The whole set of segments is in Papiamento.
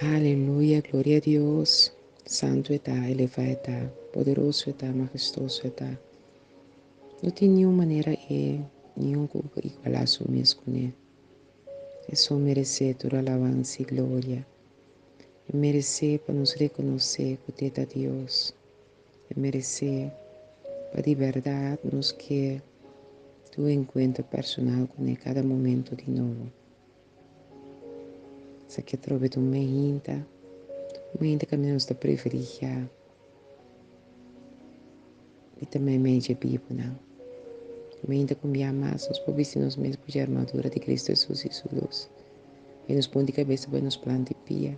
Aleluya, gloria a Dios. Santu e ta, elevá e ta, poderoso e ta, mahestoso e ta. No tin niun manera e niun ku por igualá su mes kuné. E so meresé tur alabansa i gloria. E meresé pa nos rekonosé ku te ta Dios. E meresé pa di bèrdat nos ke tin un enkuentro personal kuné kada momento di nobo. Esaki atrobe ta un meinta, un meinta kaminda nos ta privilegiá di ta meimei dje bibunan. Un meinta ku un bia mas nos por bisti nos mes ku dje armadura di Cristo Hesus i su lus. I nos pon di kabesa bai nos planta di pia,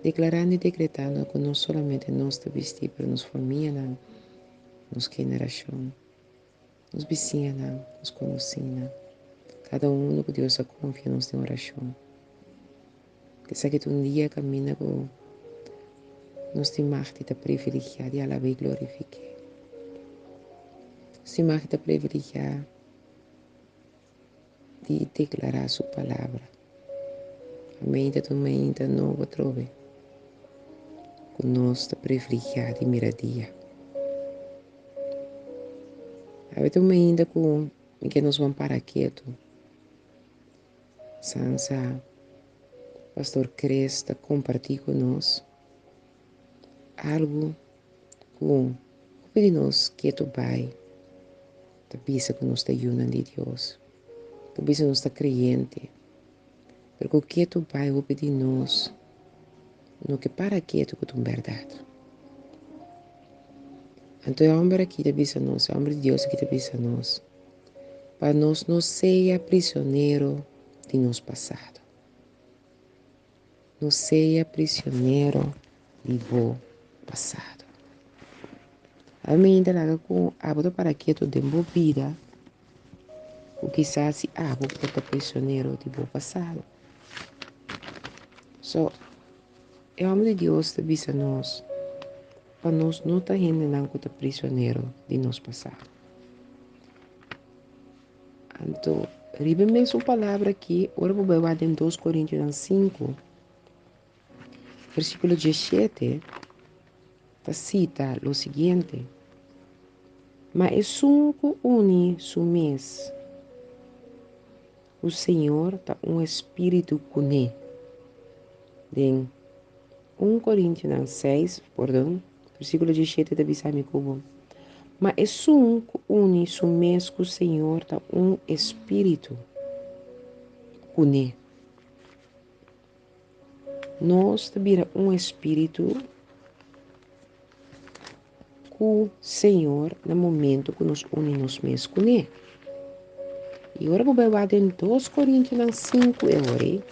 deklarando i dekretando ku no solamente nos ta bisti, pero nos famianan, nos generashon. Nos bisiñanan, nos konosínan, kada unu ku Dios a konfia nos den orashon. Esaki ta un dia kaminda ku nos tin mag di ta privilegiá di alab'é i glorifik'é. Nos tin mag di ta privilegiá di deklará su palabra. Ameinta ta un meinta nobo atrobe ku nos ta privilegiá di mira dia. Awe ta un meinta ku mi ke nos ban para ketu. Sansa Pastor Chris ta kompartí ku nos algu ku hopi di nos ketu bai ta bisa ku nos ta yunan di Dios. Ta bisa nos ta kreyente, pero ku ketu bai hopi di nos no ke para ketu ku ta un bèrdat. Anto e hòmber aki ta bisa nos, e hòmber di Dios aki ta bisa nos, pa nos no sea prisionero di nos pasado. No sea prisionero di bo pasado. Ami ta laga ku abo ta para ketu den bo bida ku kisas si abo por ta prisionero di bo pasado. So, e hòmber di Dios ta bisa nos pa nos no ta hendenan ku ta prisionero di nos pasado. Anto, riba e mesun palabra aki, ora bo bai wak den dos Korintionan sinku, versíkulo diesshete, ta sita lo siguiente, Ma esun ku uni su mes ku Señor ta un espíritu kuné. Den un Korintionan seis, pordon, versíkulo diesshete ta bisa mi ku bo, Ma esun ku uni su mes ku Señor ta un espíritu kuné. Nos ta bira un espíritu ku Señor na momento ku nos uni nos mes kuné. I ora bo bai wak den dos Korintionan sinku e ora ei,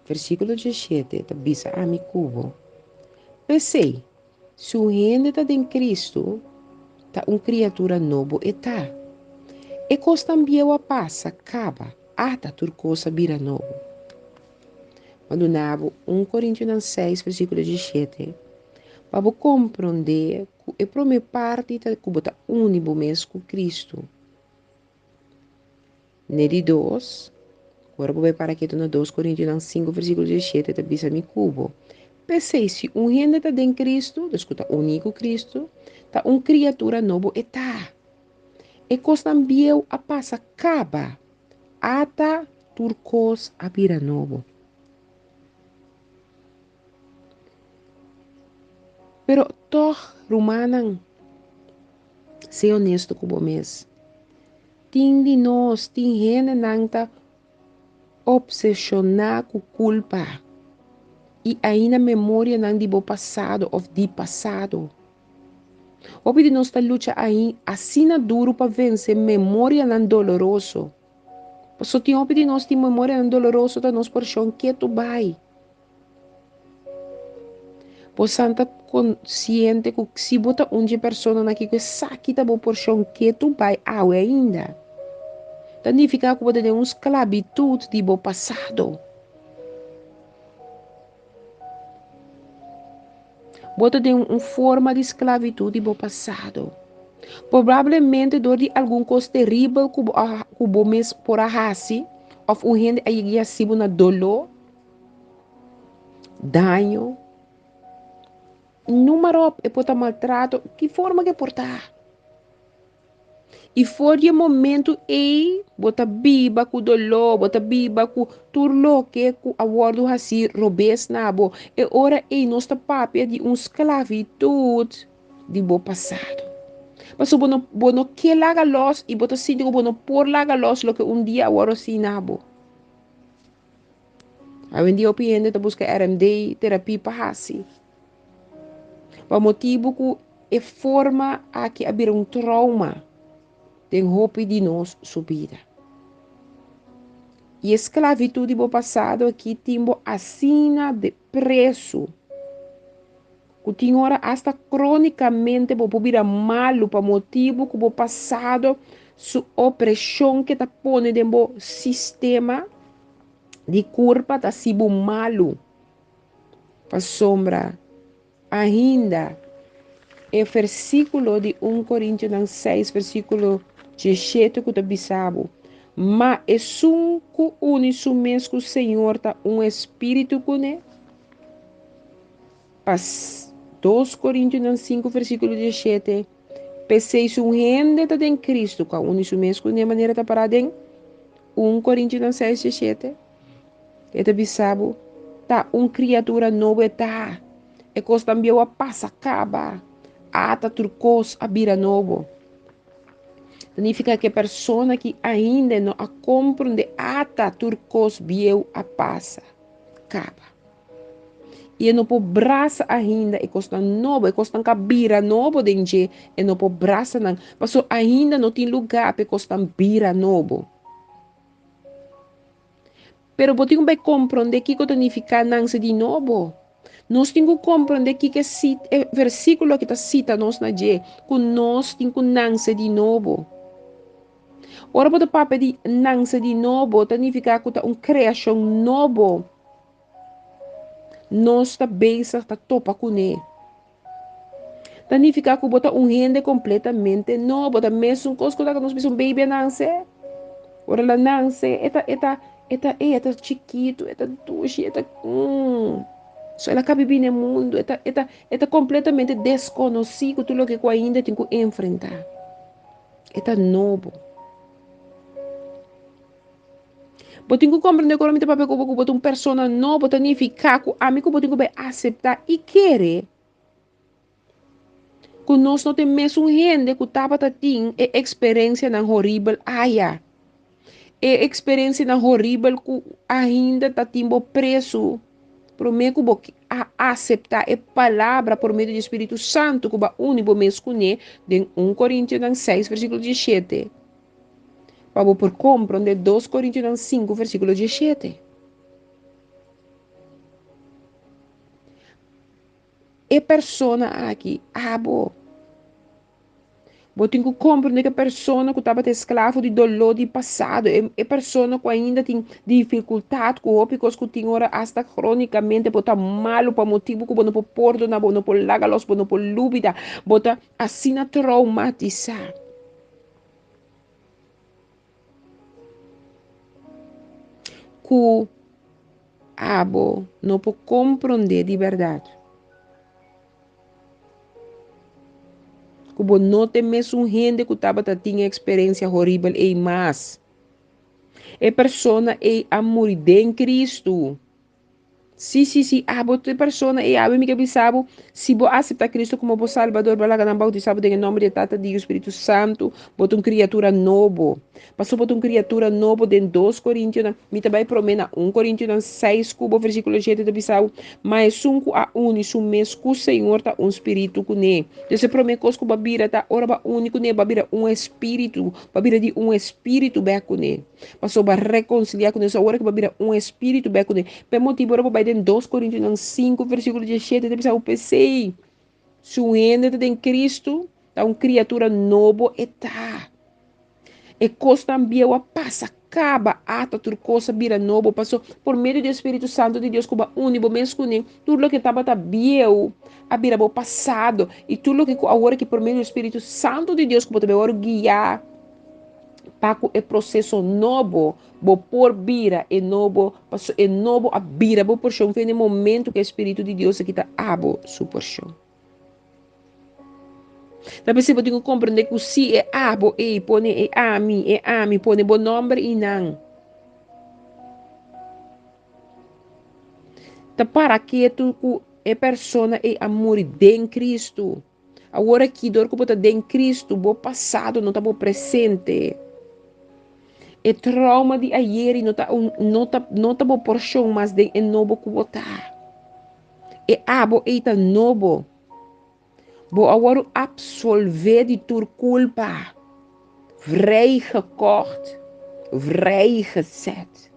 versíkulo diesshete ta bisa ami ku bo, P'esei, Si un hende ta den Cristo, ta un criatura nobo e ta. E cosnan bieu a pasa, caba, ata tur cos a bira nobo. M'a duna bo un Corintionan seis versiculo diesshete pa bo comprende cu e prome parti ta cu bo ta uni bo mes cu Cristo. N'e di dos, ora bo bai para ketu na dos Korintionan sinku versíkulo diesshete ta bisa mi ku bo, P'esei, si un hende ta den Kristu, dus ku ta uní ku Kristu, ta un kriatura nobo e ta. E kosnan bieu a pasa kaba, ata tur kos a bira nobo. Pero tòg, rumannan, sea onesto ku bo mes. Tin di nos, tin hendenan ta obseshoná ku kulpa i ainda memorianan di bo pasado òf di pasado. Hopi di nos ta lucha asina duru pa vense memorianan doloroso. Pasobra tin hopi di nos tin memorianan doloroso ta nos porshon ketu bai. Bo san ta konsiente ku si bo ta un dje personanan aki ku esaki ta bo porshon ketu bai awe ainda, ta nifiká ku bo ta den un sklabitut di bo pasado. Bo ta den un forma di sklabitut di bo pasado. Probablemente dor di algun kos teribel ku bo a ku bo mes por a hasi òf un hende a yega i hasi bo na doló. daño. Noem maar op, e por ta maltrato, ki forma ku e por ta. I for di e momento ei bo ta biba ku doló, bo ta biba ku tur loke ku a wòrdu hasí robes na bo. E ora ei nos ta papia di un sklavitut di bo pasado. Pasobra bo no bo no ke laga lòs i bo ta sinti ku bo no por laga lòs loke un dia a wòrdu hasí na bo. Awendia hopi hende ta buska RMD, terapia pa hasi. Pa motibu ku e forma aki a bira un trauma den hopi di nos su bida. I e sklavitut di bo pasado aki tin bo asina de presu ku tin ora asta kronikamente bo por bira malu pa motibu ku bo pasado su opreshon ke ta pone den bo sistema di kurpa ta hasi bo malu. Pasobra ainda e versíkulo di 1 Korintionan 6 versíkulo 17 ku ta bisa bo, Ma esun ku uni su mes ku Señor ta un espíritu kuné. Pa 2 Korintionan 5 versíkulo 17, P'esei si un hende ta den Kristu ku a uni su mes kuné manera ta pará den 1 Korintionan 6 17. E ta bisa bo, Ta un kriatura nobo e ta. E kosnan bieu a pasa kaba. Ata tur kos a bira nobo. Ta nifiká ku e persona ki ainda no a komprondé ata tur kos bieu a pasa kaba. I e no por brasa ainda e kosnan nobo, e kosnan ku a bira nobo den dje, e no por brasa nan, pasobra ainda no tin lugá pa e kosnan bira nobo. Pero bo tin ku bai komprondé kiko ta nifiká nanse di nobo. Nos tin ku komprondé kiko e sit e versíkulo aki ta sita nos na dje, ku nos tin ku nanse di nobo. Ora bo ta papia di nanse di nobo, ta nifiká ku ta un kreashon nobo nos ta bezig ta topa kuné. Ta nifiká ku bo ta un hende kompletamente nobo. Ta mesun kos ku ta nos bisa un baby a nanse. Ora el a nanse, e ta, e ta, e ta, e ta chikitu, e ta dushi, e ta, mm. So el a kabi bini e mundu, e ta, e ta, e ta kompletamente deskonosí ku tur loke ku ainda tin ku enfrentá. E ta nobo. Bo tin ku komprendé ku ora mi ta papia ku bo ku bo ta un persona nobo ta nifiká ku ami ku bo tin ku bai aseptá i kere ku nos no ta e mesun hende ku tabata tin e eksperensianan horibel aya. E eksperensianan horibel ku ainda ta tin bo presu promé ku bo a aseptá e palabra por medio di Spiritu Santu ku bo a uni bo mes kuné den un Korintionan seis versíkulo diesshete. Pa bo por komprondé dos Korintionan sinku versíkulo diesshete. E persona aki, abo. Bo tin ku komprondé ku e persona ku tabata esklavo di doló di pasado, e, e persona ku ainda tin difikultat ku hopi kos ku tin ora asta krónikamente bo ta malu pa motibu ku bo no por pordoná, bo no por laga los, bo no por lubida, bo ta asina troumatisá. Ku abo no por komprondé di bèrdat. Ku bo no ta e mesun hende ku tabata tin e eksperensia horibel ei mas. E persona ei a muri den Kristu. Sí, sí, sí, abo ta e persona ei. Awe mi ke bisa bo, si bo aseptá Kristu komo bo Salbador, bo laga nan boutisá bo den e nòmber di e Tata, di Yu, Spiritu Santu, bo ta un kriatura nobo. Pasobra bo ta un kriatura nobo den dos Korintionan, mi ta bai promé na un Korintionan seis ku bo versíkulo shete ta bisa bo, Ma esun ku a uni su mes ku Señor ta un spiritu kuné. Entonces e promé kos ku bo a bira ta ora bo a uni kuné, bo a bira un espíritu, bo a bira di un espíritu bèk kuné. Pasobra bo a rekonsiliá ku Dios awor ku bo a bira un espíritu bèk kuné. Pa e motibu ora bo bai den dos Korintionan sinku versíkulo diesshete ta bisa bo p'esei, si un hende ta den Kristu, ta un kriatura nobo e ta. E kosnan bieu a pasa kaba, ata tur kos a bira nobo. Paso por medio di e Spiritu Santu di Dios ku bo a uni bo mes kuné, tur loke tabata bieu a bira bo pasado, i tur loke ku awor aki por medio di e Spiritu Santu di Dios ku bo ta bai wòrdu guiá. Pa ku e proseso nobo bo por bira e nobo, paso e nobo a bira bo porshon for di e momento ku e Spiritu di Dios a kita abo su porshon. Ta p'esei bo tin ku komprendé ku si e abo ei pone e ami, e ami pone bo nòmber einan. Ta para ketu ku e persona ei a muri den Kristu. Awor aki, dor ku bo ta den Kristu, bo pasado no ta bo presente. E trauma di ayeri no ta un, no ta, no ta bo porshon mas den e nobo ku bo ta. E abo ei ta nobo. Bo a wòrdu apsolvé di tur kulpa, vrijgekocht, vrijgezet,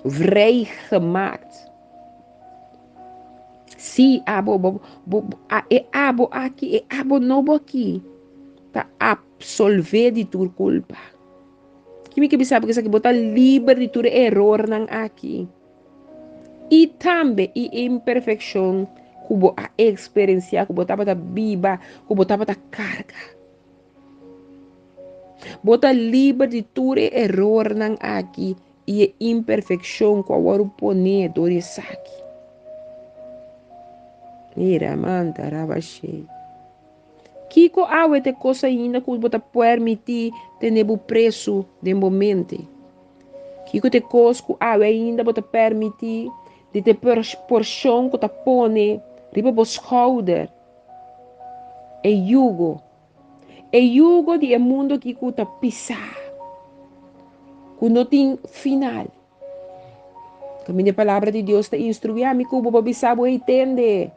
vrijgemaakt. Sí, abo, bo, bo, a, e abo aki, e abo nobo aki, ta absolvé di tur kulpa. Ki mi ke bisa bo esaki? Bo ta liber di tur e erornan aki. I tambe e imperfekshon ku bo a eksperensiá, ku bo tabata biba, ku bo tabata karga. Bo ta liber di tur e erornan aki i e imperfekshon ku a wòrdu poné dor di esaki. Mira, manta, rabashé. Kiko awe ta e kos ainda ku bo ta permití tene bo presu den bo mente? Kiko ta e kos ku awe ainda bo ta permití di ta e porshon ku ta pone riba bo skouder e yugo? E yugo di e mundu aki ku ta pisá, ku no tin final. Kaminda e palabra di Dios ta instruí ami ku bo pa bisa bo, Hey, tende!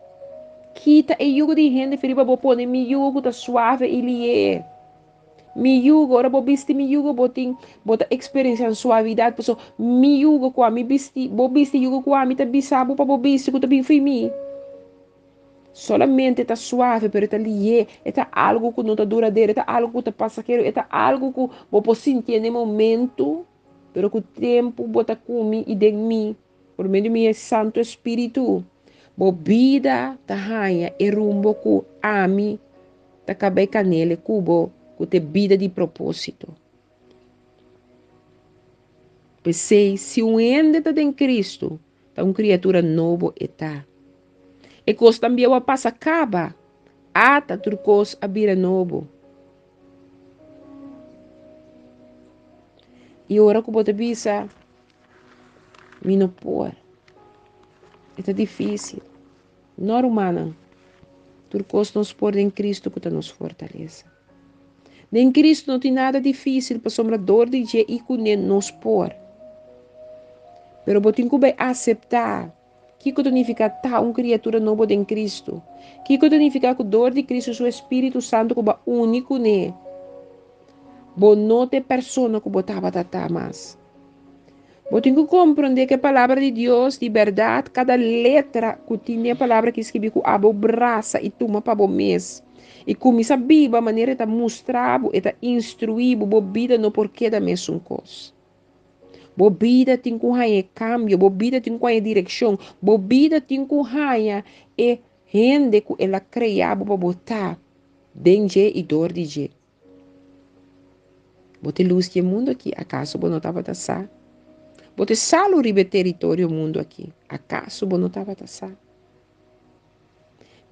Kita e yugo di hende for riba bo, pone mi yugo ku ta suave i lié. Mi yugo, ora bo bisti mi yugo, bo tin, bo ta eksperensiá un suavidat, pasobra mi yugo ku ami bisti, bo bisti yugo ku ami ta bisa bo pa bo bisti ku ta bin for mi. Solamente ta suave, pero e ta lié, e ta algu ku no ta duradero, e ta algu ku ta pasahero, e ta algu ku bo por sintié na e momentu. Pero ku tempu bo ta ku mi i den mi, por medio di mi Santu Spiritu, bo bida ta haña e rumbo ku ami ta kaba e kanele ku bo, ku ta e bida di propósito. P'esei, si un hende ta den Kristu, ta un kriatura nobo e ta. E kosnan bieu a pasa kaba, ata tur kos a bira nobo. I ora ku bo ta bisa, Mi no por. E ta difísil. No, rumannan. Tur kos nos por den Kristu ku ta nos fortalesa. Den Kristu no tin nada difísil pasobra dor di dje i kuné nos por. Pero bo tin ku bai aseptá Kiko ta nifiká ta un kriatura nobo den Kristu? Kiko ta nifiká ku dor di Kristu su Espíritu Santu ku bo a uni kuné, bo no ta e persona ku bo tabata ta mas? Bo tin ku komprondé ku e Palabra di Dios di bèrdat, kada letra ku tin den e Palabra ki skibí ku abo brasa i tuma pa bo mes i kuminsá biba manera e ta mustra bo, e ta instruí bo, bo bida no por keda mesun kos. Bo bida tin ku haña e kambio, bo bida tin ku haña e direkshon, bo bida tin ku haña e hende ku el a krea bo pa bo ta den dje i dor di dje. Bo ta e lus di e mundu aki, akaso bo no tabata sa? Bo ta e salu riba e teritorio mundu aki, akaso bo no tabata sa?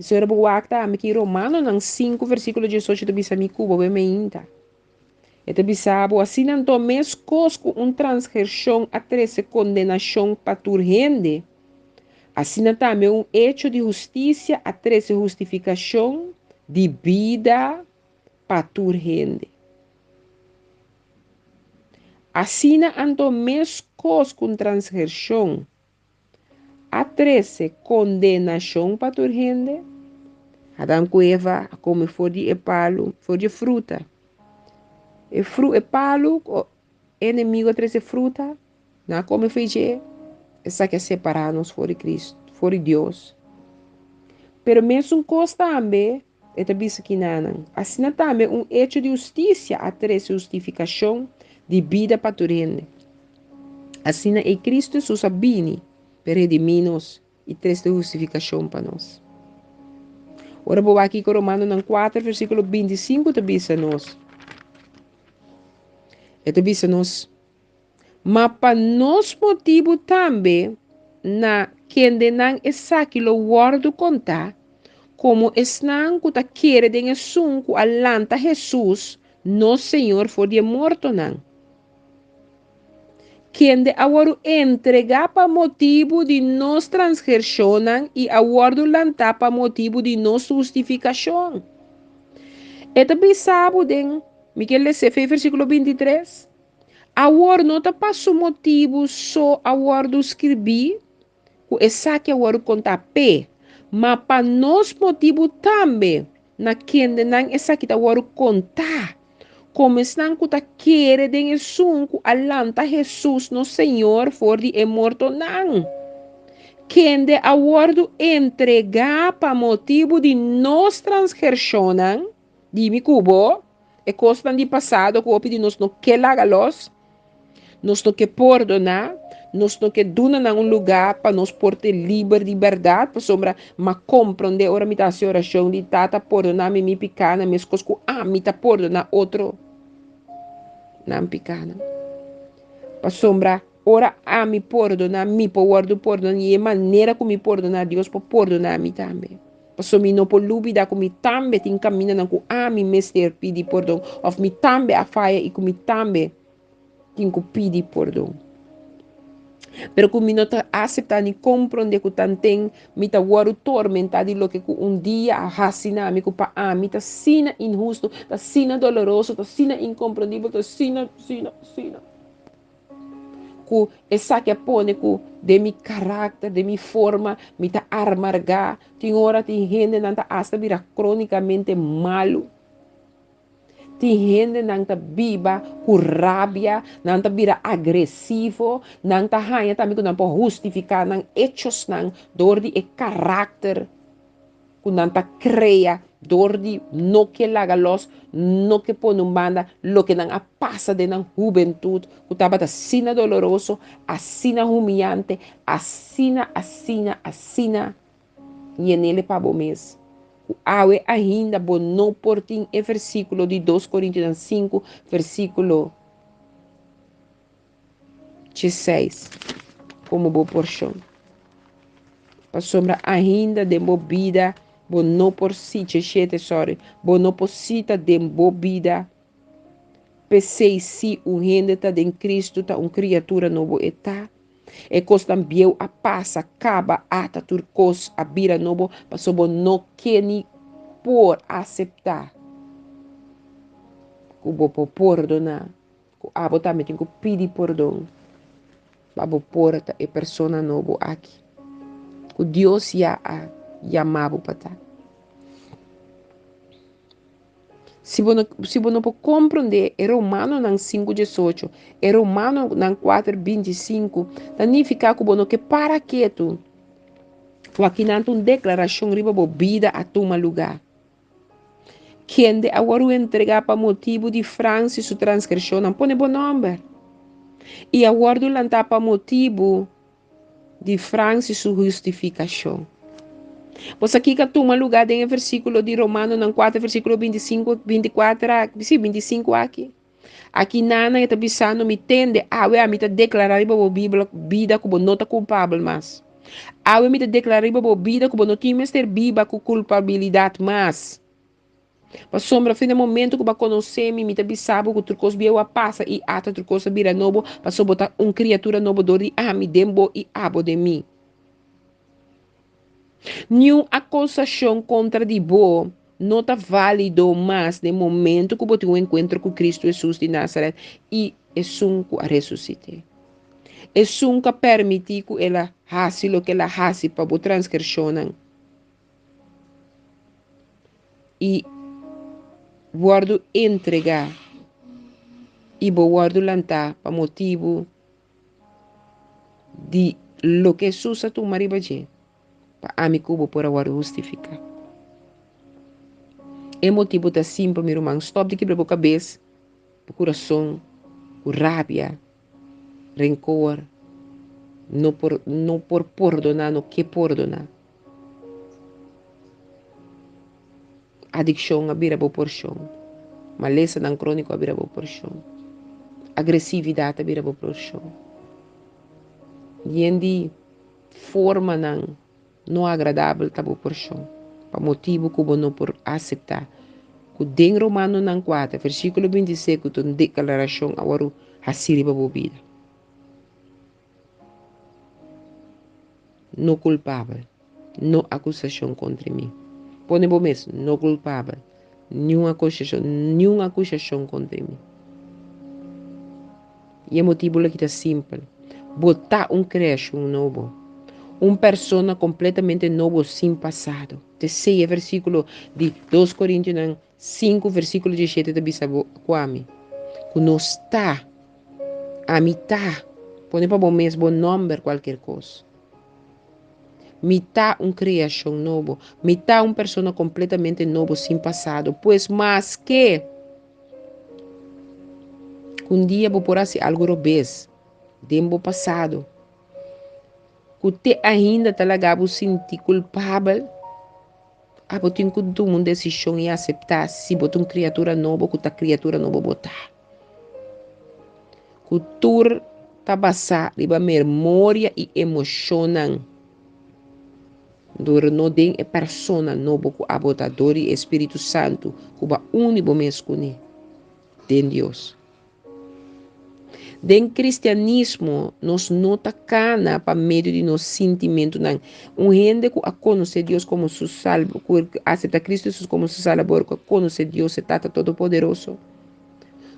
Señor bo wak tambe ki Romanonan 5 versíkulo 18 ta bisa mi ku bo be meinta. E ta bisa bo, Asina anto, meskos ku un transgreshon a trese kondenashon pa tur hende, asina tambe un echo di hustisia a trese hustifikashon di bida pa tur hende. Asina anto, meskos ku un transgreshon a trese kondenashon pa tur hende? Adam ku Eva a kome for di e palu, for di e fruta. E fru, e palu ku enemigu a trese fruta, nan a kome for di dje, esaki a separá nos for di Kristu, for di Dios. Pero mesun kos tambe e ta bisa kinanan, asina tambe un echo di hustisia a trese hustifikashon di bida pa tur hende. Asina ei Cristo Jesus a bini pa redimí nos i trese hustifikashon pa nos. Ora bo wak kiko Romanonan 4 versíkulo 25 ta bisa nos. E ta bisa nos, Ma pa nos motibu tambe na kendenan esaki lo wòrdu kontá, komo esnan ku ta kere den esun ku a lanta Hesus, nos Señor, for di e mortonan, kende a wòrdu entregá pa motibu di nos transgreshonnan i a wòrdu lantá pa motibu di nos hustifikashon. E ta bisa bo den, mi ke lesa efe versíkulo 23, Awor no ta pa su motibu so a wòrdu skirbí ku esaki a wòrdu kontá p'e, ma pa nos motibu tambe, na kendenan esaki ta wòrdu kontá, komo esnan ku ta kere den esun ku a lanta Hesus nos Señor for di e mortonan, kende a wòrdu entregá pa motibu di nos transgreshonnan, di mi ku bo, e kosnan di pasado ku hopi di nos no ke laga los, Nos no ke pordoná, nos no ke duna nan un lugá pa nos por te liber di bèrdat, pasobra m'a komprondé ora mi ta hasi orashon di, Tata, pordoná mi mi pikánan meskos ku ami ta pordoná otro nan pikánan. Pasobra ora ami pordoná, mi por wòrdu pordoná, i e manera ku mi pordoná, Dios por pordoná mi tambe. Pasobra mi no por lubida ku mi tambe tin kamindanan ku ami mester pidi pordon, òf mi tambe a faya i ku mi tambe tin ku pidi pordon. Pero ku mi no ta aseptá ni komprondé ku tanten mi ta wòrdu tormentá di loke ku un dia a hasi na mi ku pa ami ta asina inhustu, ta asina doloroso, ta asina inkomprendibel, ta asina, asina, asina. Ku esaki a pone ku den mi karakter, den mi forma, mi ta armargá. Tin ora tin hendenan ta asta bira krónikamente malu. Tin hendenan ta biba ku rabia, nan ta bira agresivo, nan ta haña tambe ku nan por hustifiká nan echosnan dor di e karakter ku nan ta krea dor di no ke laga lòs, no ke pone un banda loke nan a pasa den nan hubentut ku tabata asina doloroso, asina humiyante, asina, asina, asina. Yenele pa bo mes. Ku awe ainda bo no por tin e versíkulo di dos Korintionan sinku versíkulo diesseis komo bo porshon. Pasobra ainda den bo bida bo no por si, diesshete, sorry, bo no por sita den bo bida. P'esei si un hende ta den Kristu ta un kriatura nobo e ta. E kosnan bieu a pasa, kaba, ata tur kos a bira nobo, pasobra bo no ke ni por aseptá ku bo por pordoná, ku abo tambe tin ku pidi pordon pa bo por ta e persona nobo aki ku Dios ya a yama bo pa ta. Si bo no, si bo no por komprondé e Romanonan 5:18, e Romanonan 4:25, ta nifiká ku bo no ke para ketu. Ku akinan ta un deklarashon riba bo bida a tuma lugá. Kende a wòrdu entregá pa motibu di Francis su transgreshonnan, pone bo nòmber, i a wòrdu lantá pa motibu di Francis su hustifikashon. Bo sa kiko a tuma lugá den e versíkulo di Romanonan 4 versíkulo 25, 24, sí, 25 aki? Aki nana e ta bisando mi tende, awe ami ta deklará riba bo bibla, bida ku bo no ta kulpabel mas. Awe mi ta deklará riba bo bida ku bo no tin mester biba ku kulpabilidat mas. Pasobra fin e momento ku bo a konosé mi, mi ta bisa bo ku tur kos bieu a pasa i ata tur kos a bira nobo, pasobra bo ta un kriatura nobo dor di ami den bo i abo den mi. Niun akusashon kontra di bo no ta válido mas den momento ku bo tin un enkuentro ku Kristu Hesus di Nazaret i esun ku a resusit'é. Esun ku a permití ku el a hasi loke el a hasi pa bo transgreshonnan. I wòrdu entregá i bo wòrdu lantá pa motibu di loke Hesus a tuma riba dje, pa ami ku bo por a wòrdu hustifiká. E motibu ta simpel, mi ruman, stòp di kibra bo kabes, bo kurason ku rabia, renkor, no por no por pordoná, no ke pordoná. Adikshon a bira bo porshon. Malesanan króniko a bira bo porshon. Agresividat a bira bo porshon. Yen di formanan no agradabel ta bo porshon, pa motibu ku bo no por aseptá ku den Romanonan kuater, versíkulo bintiseis ku ta un deklarashon awor hasi riba bo bida. No kulpabel, no akusashon kontra mi. Pone bo mes, no kulpabel, niun akusashon, niun akusashon kontra mi. I e motibu loke ta simpel, bo ta un kreashon nobo, un persona kompletamente nobo sin pasado. T'esei e versíkulo di dos Korintionan sinku versíkulo diesshete ta bisa bo ku ami, ku nos ta, ami ta, pone pa bo mes bo nòmber kualker kos. Mi ta un kreashon nobo, mi ta un persona kompletamente nobo sin pasado. Pues maske Ku un dia bo por hasi algu robes den bo pasado ku te ainda ta laga bo sinti kulpabel, abo tin ku tuma un desishon i aseptá si bo ta un kriatura nobo ku ta kriatura nobo bo ta. Ku tur ta basá riba memoria i emoshonnan. Dor no den e persona nobo ku abo ta dor di e Spiritu Santu ku bo a uni bo mes kuné den Dios. Den kristianismo nos no ta kana pa medio di nos sintimentunan. Un hende ku a konosé Dios komo su salb ku aseptá Kristu Hesus komo su Salbador, ku a konosé Dios e Tata Todopoderoso.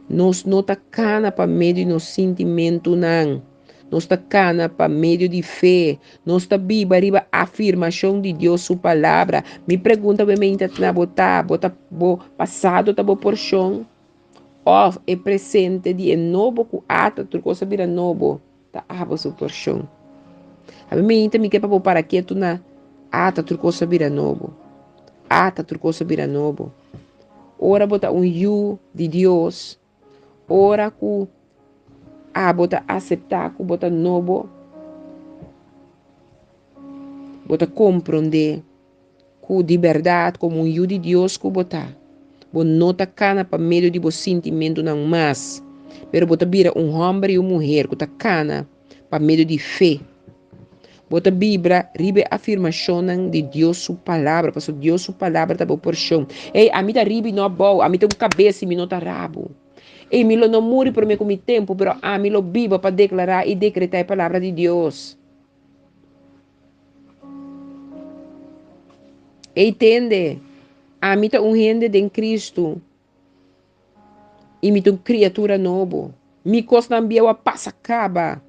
Nos no ta kana pa medio di nos sintimentunan. Nos ta kana pa medio di fe. Nos ta biba riba afirmashon di Dios su palabra. Mi pregunta bo meinta na bo ta, bo ta bo pasado ta bo porshon òf e presente di e nobo ku ata tur kos a bira nobo ta abo su porshon. Abi meinta mi ke pa bo para ketu na ata tur kos a bira nobo. Ata tur kos a bira nobo. Ora bo ta un yu di Dios, Ora ku abo ta aseptá ku bo ta nobo, bo ta komprondé ku di bèrdat komo un yu di Dios ku bo ta, bo no ta kana pa medio di bo sintimentunan mas, pero bo ta bira un hòmber i un muher ku ta kana pa medio di fe. Bo ta bibra riba e afirmashonnan di Dios su Palabra, pasobra Dios su Palabra ta bo porshon. Ey, ami ta riba i no abou, ami ta un kabes i mi no ta rabu. Ey, mi lo no muri promé ku mi tempu, pero ami lo biba pa deklará i dekretá e Palabra di Dios. Ey, tende, ami ta un hende den Kristu. I mi ta un kriatura nobo. Mi kosnan bieu a pasa kaba.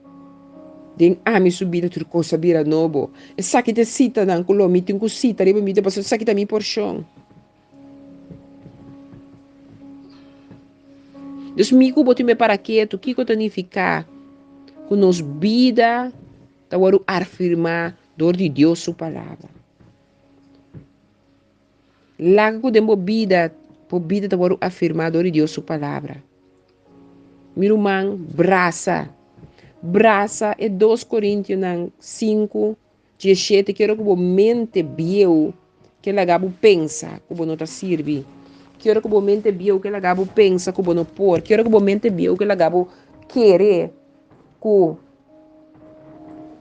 Den ami su bida tur kos a bira nobo. Esaki ta e sitanan ku lo mi tin ku sita riba mi bida pasobra esaki ta mi porshon. Dus mi ku bo tin be para ketu, kiko ta nifiká ku nos bida ta wòrdu afirmá dor di Dios su Palabra? Laga ku den bo bida, bo bida ta wòrdu afirmá dor di Dios su Palabra. Mi ruman, brasa, brasa e dos Korintionan sinku, diesshete, kero ku bo mente bieu ke laga bo pensa ku bo no ta sirbi, kero ku bo mente bieu ke laga bo pensa ku bo no por, kero ku bo mente bieu ke laga bo kere ku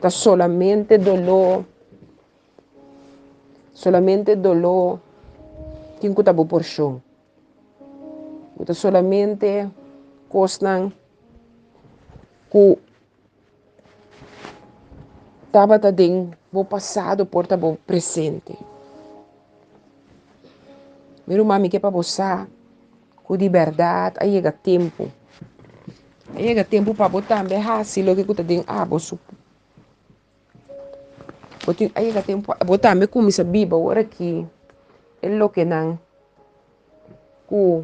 ta solamente doló. Solamente doló tin ku ta bo porshon. Bo ta solamente kosnan ku tabata den bo pasado por ta bo presente. Mi ruman mi ke pa bo sa ku di bèrdat a yega tempu, a yega tempu pa bo tambe hasi loke ku ta den abo su. Bo tin a yega tempu bo tambe kuminsá biba ora ki e lokenan ku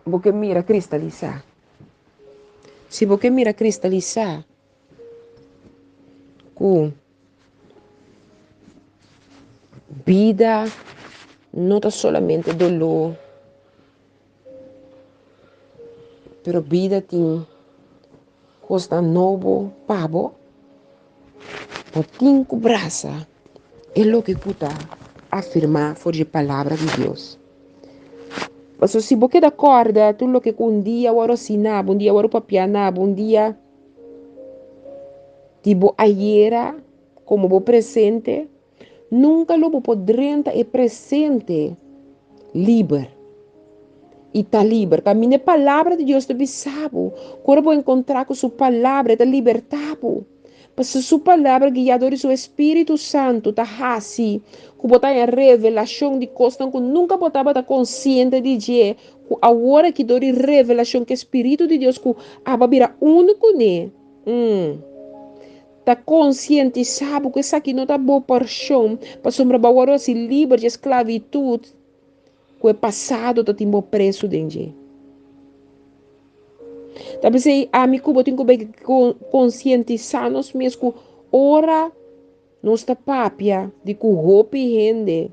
bo ke mira kristalisá. Si bo ke mira kristalisá ku bida no ta solamente doló. Pero bida tin kosnan nobo pa bo. Bo tin ku brasa e loke ku ta afirmá for di e Palabra di Dios. Pasobra si bo keda kòrda tur loke ku un dia wòrdu asina bo, un dia wòrdu papia na bo, un dia di bo ayera komo bo presente, nunka lo bo por drenta e presente liber i ta liber. Kaminda e palabra di Dios ta bisa bo, ku ora bo enkontrá ku su palabra e ta libertá bo. Pasobra su palabra guiá dor di su espíritu santu ta hasi ku bo ta haña revelashon di kosnan ku nunka bo tabata konsiente di dje, ku awor aki dor di revelashon ku e spiritu di Dios ku aba bira unu kuné, ta konsientisá bo ku esaki no ta bo porshon, pasobra bo a wòrdu hasi liber di e sklavitut ku e pasado ta tin bo presu den dje. Ta p'esei ami ku bo tin ku bai konsientisá nos mes ku ora nos ta papia di ku hopi hende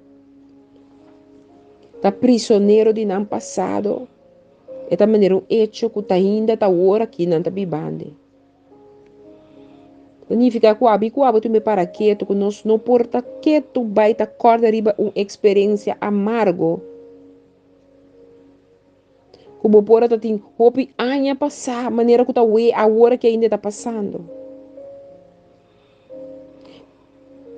ta prisonero di nan pasado, e ta manera un echo ku ta ainda ta awor aki nan ta bibando. Ta nifiká ku abi ku abo tin bai para ketu, ku nos no por ta ketu bai ta kòrda riba un eksperensia amargo. Ku bo por a ta tin hopi aña pasá manera ku ta wee awor aki ainda ta pasando.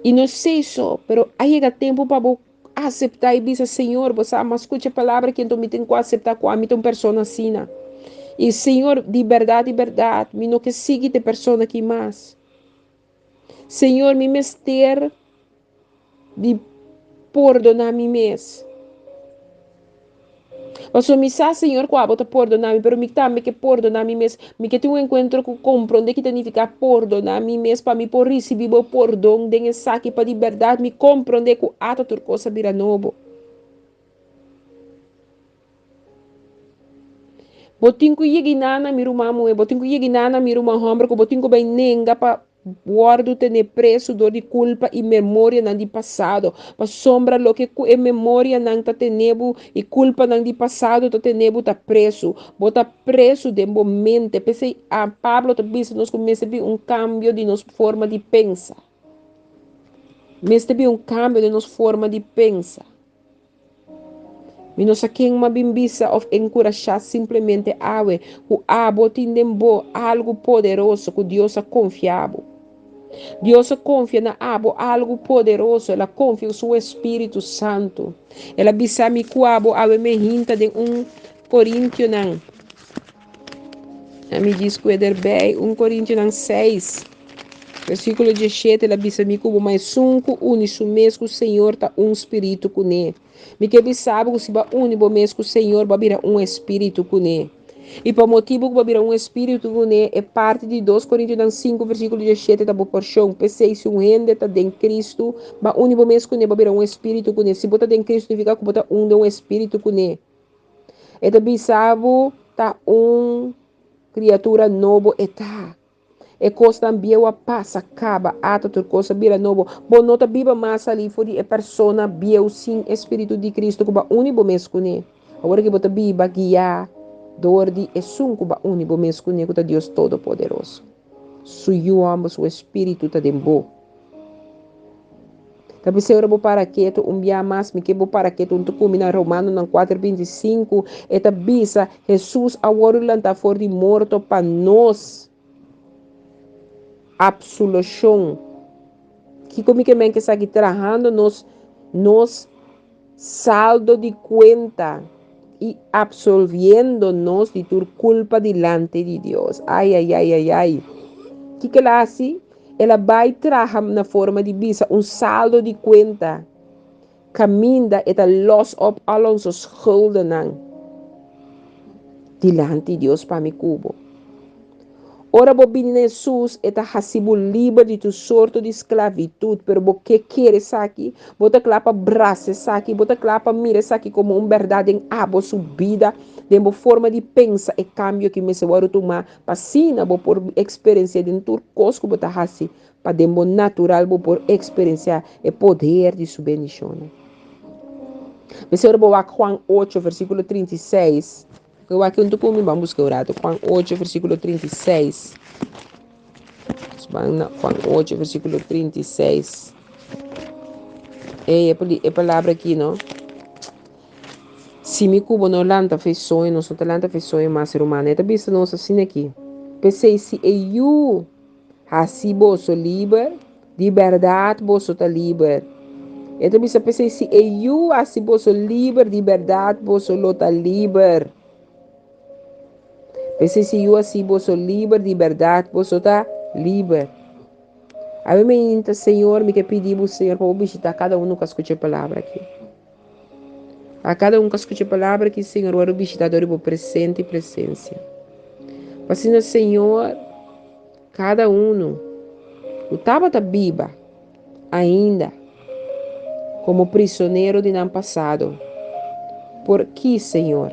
I no esei so, pero a yega tempu pa bo aseptá i bisa, Señor, bo sa, mi a skucha e palabra aki, anto mi tin ku aseptá ku ami ta un persona asina. I Señor, di bèrdat, di bèrdat, mi no ke sigui te persona aki mas. Señor, mi mester di pordoná mi mes. Pasobra mi sa, Señor, ku abo ta pordoná mi, pero mi tambe ke pordoná mi mes. Mi ke tin un enkuentro ku komprondé ki ta nifiká pordoná mi mes pa mi por risibí bo pordon den esaki, pa di bèrdat mi komprondé ku ata tur kos a bira nobo. Bo tin ku yeginá na mi ruman muhé, bo tin ku yeginá na mi ruman hòmber ku bo tin ku bai nenga pa Wòrdu tené presu dor di kulpa i memorianan di pasado, pasobra loke ku e memorianan ta tené bo i kulpanan di pasado ta tené bo ta presu. Bo ta presu den bo mente. P'esei Pablo ta bisa nos ku mester bin un kambio di nos forma di pensa. Mester bin un kambio den nos forma di pensa. Mi no sa ken m'a bin bisa of enkurashá simplemente awe ku abo tin den bo algu poderoso ku Dios a konfia bo. Dios a konfia na abo algu poderoso, el a konfia su Espíritu Santu. El a bisa mi ku abo awe me hinta den un Korintionan. Mi djis ku e derbei, un Korintionan 6, versíkulo 17, el a bisa mi ku bo, ma esun ku uni su mes ku Señor ta un spiritu kuné. Mi ke bisa bo ku si bo a uni bo mes ku Señor, bo a bira un espíritu kuné. I pa motibu ku bo a bira un espíritu kuné, e parti di dos Korintionan 5, versíkulo 17 ta bo porshon. P'esei, si un hende ta den Kristu, bo a uni bo mes kuné, bo a bira un espíritu kuné. Si bo ta den Kristu, nifiká ku bo ta un den un espíritu kuné. E ta bisa bo ta un kriatura nobo e ta. E kosnan bieu a pasa kaba, ata tur kos a bira nobo. Bo no ta biba mas salí for di e persona bieu sin e Spiritu di Kristu ku bo a uni bo mes kuné. Awor aki bo ta biba guiá dor di esun ku bo a uni bo mes kuné, ku ta Dios Todopoderoso. Su Yu hòmber, su Espíritu ta den bo. Ta p'esei ora bo para ketu un bia mas, mi ke bo para ketu huntu ku mi na Romanonan kuater 25, e ta bisa, Hesus a wòrdu lantá for di morto pa nos apsulushon. Kiko mi ke men ku esaki? Trahando nos nos saldo di kuenta i apsolviendo nos di tur kulpa dilanti di Dios. Ai, ai, ai, ai, ai. Kiko el a hasi? El a bai traha na forma di bisa un saldo di kuenta kaminda e ta los op al onze schuldennan dilanti Dios pa mi ku bo. Ora bo bini na Hesus, e ta hasi bo liber di tur sorto di sklavitut, pero bo ke kere esaki? Bo ta kla pa brasa esaki? Bo ta kla pa mira esaki komo un bèrdat den abo su bida, den bo forma di pensa e kambio ki mester wòrdu tumá Pa asina bo por eksperensiá den tur kos ku bo ta hasi, pa den bo natural bo por eksperensiá e poder di su bendishonnan. P'esei ora bo wak Juan ocho, versíkulo 36, ku wak huntu ku mi, ban buska un ratu. Juan ocho, versíkulo 36. Ban na Juan ocho, versíkulo 36. Ey, e palabra aki, no? Si mi ku bo no lanta fe soño, nos no ta lanta fe soño mas, ruman. E ta bisa nos asina aki. P'esei, si e Yu hasi boso liber, di bèrdat boso ta liber. E ta bisa, P'esei, si e Yu hasi boso liber, di bèrdat boso lo ta liber. P'esei, si Yu hasi boso liber, di bèrdat boso ta liber. Awe mainta, Señor, mi ke pidi bo, Señor, pa bo bishitá kada unu ku a skucha e palabra aki. A kada un ku a skucha e palabra aki, Señor, wòrdu bishitá dor di bo presente i presensia. Pa asina, Señor, kada unu ku tabata biba ainda komo prisonero di nan pasado, por ki, Señor,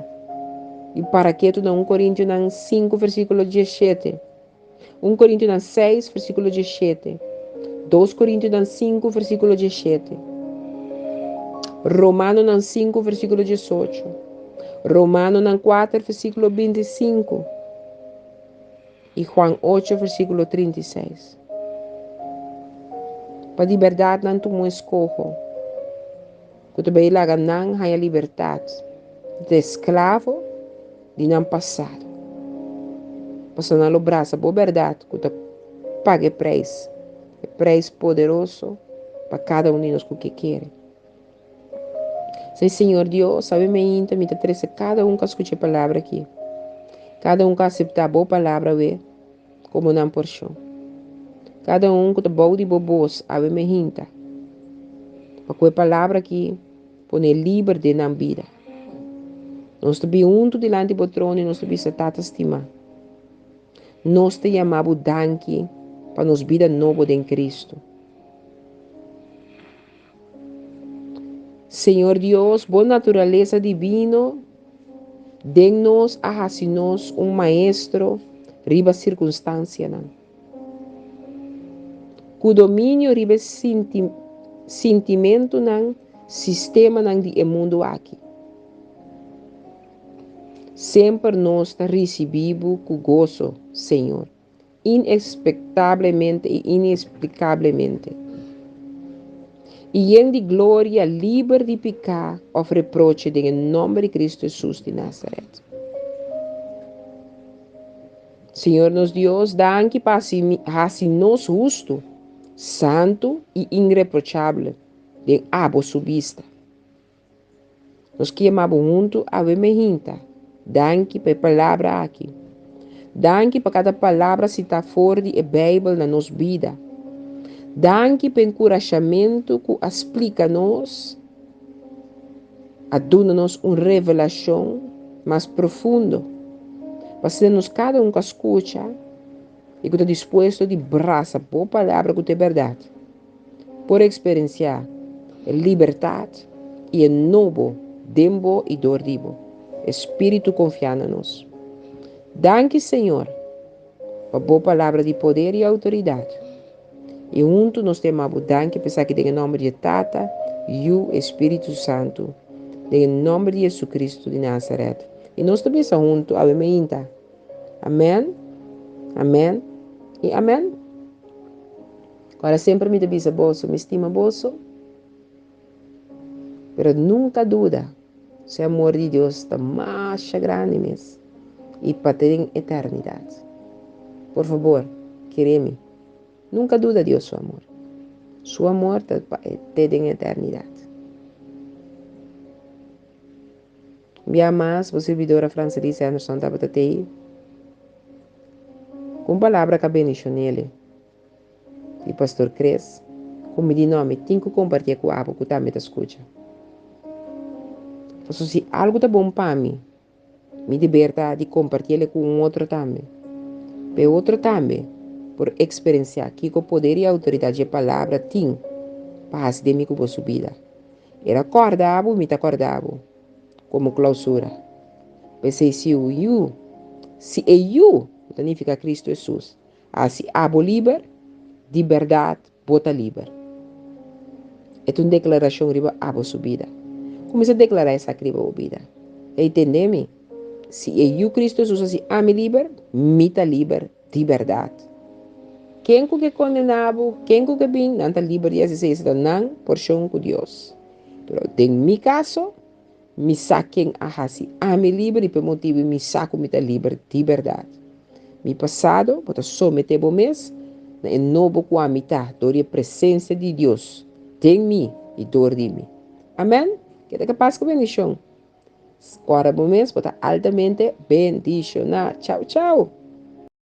i para ketu na un Korintionan sinku versíkulo diesshete, Un Korintionan seis, versíkulo diesshete. Dos Korintionan sinku, versíkulo diesshete. Romanonan sinku, versíkulo diesocho. Romanonan kuater, versíkulo bintisinku. I Juan ocho, versíkulo trintiseis. Pa di bèrdat nan tuma un eskoho ku ta bai laga nan haña libertat di ta esklavo di nan pasado. Pasobra nan lo brasa bo bèrdat ku ta paga e preis, e preis poderoso pa kada un di nos ku ke kere. Sey Señor Dios, awe meinta mi ta trese kada un ku a skucha e palabra aki, kada un ku a aseptá bo palabra awe komo nan porshon. Kada un ku ta bou di bo bos awe meinta, pa ku e palabra aki pone liber den nan bida. Nos ta bin huntu dilanti bo trono i nos ta bisa, Tata stimá, nos ta yama bo danki pa nos bida nobo den Cristo. Señor Dios, bo naturalesa divino den nos a hasi nos un maestro riba sirkunstansianan. Ku dominio riba e sintimentunan, sistemanan di e mundu aki. Semper nos ta risibí bo ku goso, Señor, inekspektablemente i ineksplikablemente. I yen di gloria, liber di piká òf reproche den e nòmber di Kristu Hesus di Nazaret. Señor nos Dios, danki pa hasi nos hustu, santu i inreprochable den abo su bista. Nos ke yama bo huntu awe mehinta. Danki pa e palabra aki. Danki pa kada palabra sitá for di e Beibel na nos bida. Danki pa e enkurashamentu ku a splika nos, a duna nos un revelashon mas profundo, pa asina nos kada un ku a skucha i ku ta dispuesto di brasa bo palabra ku ta e bèrdat, por eksperensiá e libertat i e nobo den bo i dor di bo Espíritu konfiá na nos. Danki Señor pa bo palabra di poder i outoridat. I huntu nos ta yama bo danki pa esaki den e nòmber di e Tata, Yu, e Spiritu Santu, den e nòmber di JesuCristu di Nazaret. I nos ta bisa huntu awe meinta, Amèn, amèn i amèn. Ora semper mi ta bisa boso, mi stima boso, pero nunka duda su amor di Dios ta masha grandi mes i pa te den eternidat. Por fabor, kere mi, nunka duda Dios su amor. Su amor ta pa te den eternidat. Un bia mas, bo sirbidora Francelise Anderson tabata tei ku un palabra ka bendishon'el. Di Pastor Chris, ku mi di no, mi tin ku kompartié ku abo ku tambe ta skucha. Pasobra si algu ta bon pa mi, mi deber ta di kompartiel ku un otro tambe. Pa e otro tambe por eksperensiá kiko poder i outoridat dje Palabra tin pa hasi den mi ku bo su bida. El a kòrda bo, mi ta kòrda bo, komo klousura. P'esei si un yu, si e yu, ku ta nifiká Kristu Hesus, Hasi abo liber, di bèrdat bo ta liber. E ta un deklarashon riba abo su bida. Kuminsá deklará esaki riba bo bida. Ey tende mi, si e Yu Kristu Hesus hasi ami liber, mi ta liber di bèrdat. Ken ku ke kondená bo, ken ku ke bin, nan ta liber di hasi esei, esei ta nan porshon ku Dios. Pero den mi kaso. Mi sa ken a hasi ami liber i pa e motibu mi sa ku mi ta liber di bèrdat. Mi pasado, bo ta someté bo mes na e nobo ku ami ta dor di e presensia di Dios den mi i dor di mi. Amèn! Keda kapas ku bendishon. Kòrda bo mes, bo ta altamente bendishoná. Chau chau!